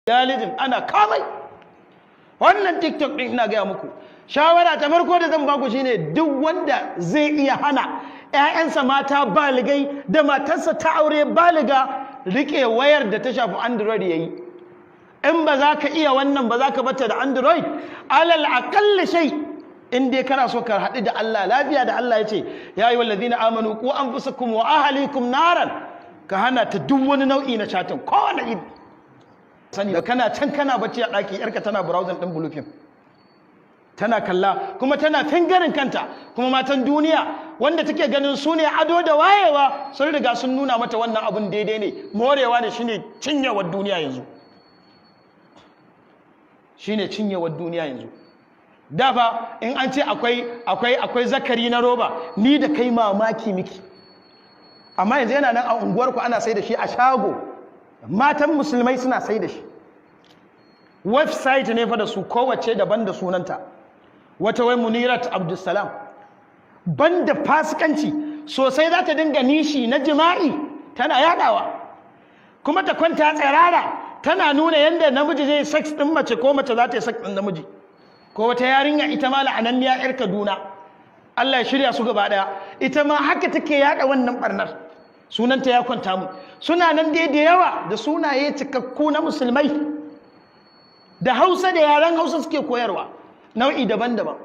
Evangelism ana kamai wannan TikTok din. Ina gaya muku, shawara ta farko da zan baku shine, duk wanda zai iya hana 'ya'yansa mata baligai da matarsa ta aure baliga rike wayar da ta shafi Android yayi. In ba za ka iya wannan ba, za ka bata da Android. Alal aqalli shay, in dai kana so ka haɗu da Allah lafiya, da Allah ya ce ya ayyuhal ladina amanu qu anfusakum wa ahlikum naran, ka hana ta duk wani nau'i na chatting, kowane iri. Sani da kana can kana bacci a ɗaki, yarka tana browsing ɗin blue film tana kalla, kuma tana fingering kanta. Kuma matan duniya wanda take ganin su ne ado da wayewa, sun riga sun nuna mata wannan abun daidai ne, morewa ne, shine cinyewar duniya yanzu, shine cinyewar duniya yanzu. Dafa in an ce akwai zakari na roba, ni da kai mamaki miki. Amma yanzu yana nan a unguwarku, ana sai da shi a shago, matan musulmai suna sai da shi. Website ne fa da su, kowace daban da sunanta. Wata wai Munirat Abdulsalam. Banda fasikanci sosai, za ta dinga nishi na jima'i tana yadawa, kuma ta kwanta tsirara tana nuna yadda namiji zai sex din mace, ko mace za ta yi sex din namiji. Ko wata yarinya, ita ma la'ananniya, yar Kaduna, Allah ya shirya su gaba daya, ita ma haka take yada wannan barnar, sunanta ya kwanta mu. Suna nan dai da yawa da sunaye cikakku na musulmai, da Hausa, da yaren Hausa suke koyarwa, nau'i daban-daban.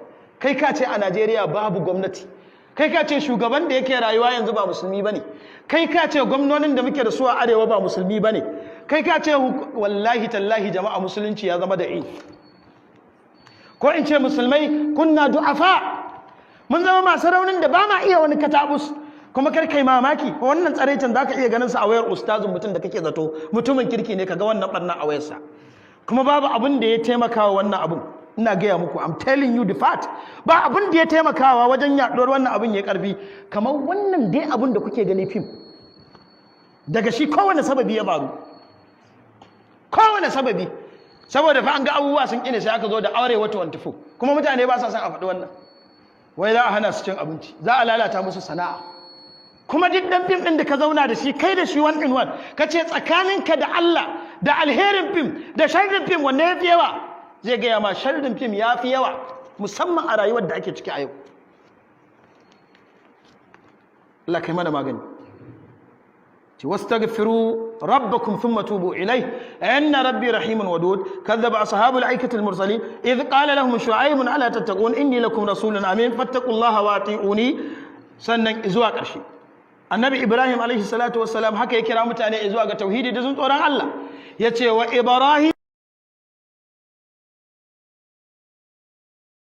Kai ka ce a Najeriya babu gwamnati, kai ka ce shugaban da yake rayuwa yanzu ba musulmi bane, kai ka ce gwamnonin da muke da su a arewa ba musulmi bane, kai ka ce wallahi tallahi jama'a, musulunci ya zama da ko in ce musulmai kunna du'afa, mun zama masu raunin da ba ma iya wani katabus. Kuma kar kai mamaki, wannan tsaraicin zaka iya ganin sa a wayar ustazin mutum da kake zato mutumin kirki ne, kaga wannan barna a wayarsa. Kuma babu abin da ya taimaka wa wannan abin, ina gaya muku, I'm telling you the fact, ba abin da ya taimakawa wajen yaduwar wannan abin ya karfi kamar wannan dai abin da kuke gani, fim. Daga shi kowane sababi ya faru, kowane sababi. Saboda fa an ga abubuwa sun ƙine, sai aka zo da Arewa 24. Kuma mutane ba sa son a faɗi wannan, wai za a hana su cin abinci, za a lalata musu sana'a. Kuma duk dan fim ɗin da ka zauna da shi, kai da shi one in one, ka ce tsakaninka da Allah, da alherin fim da sharrin fim, wanne ya fi yawa? Zai gaya ma sharrin fim ya fi yawa, musamman a rayuwar da ake ciki a yau. Allah kai mana magani. Ce wastaghfiru rabbakum thumma tubu ilayhi inna rabbi rahimun wadud. Kadhaba ashabul aikati al mursalin idh qala lahum shu'aib ala tattaqun inni lakum rasulun amin fattaqullaha wa ati'uni. Sannan zuwa ƙarshe, Annabi Ibrahim alaihi salatu wassalam haka ya kira mutane zuwa ga tauhidi da jin tsoron Allah. Yace wa Ibrahim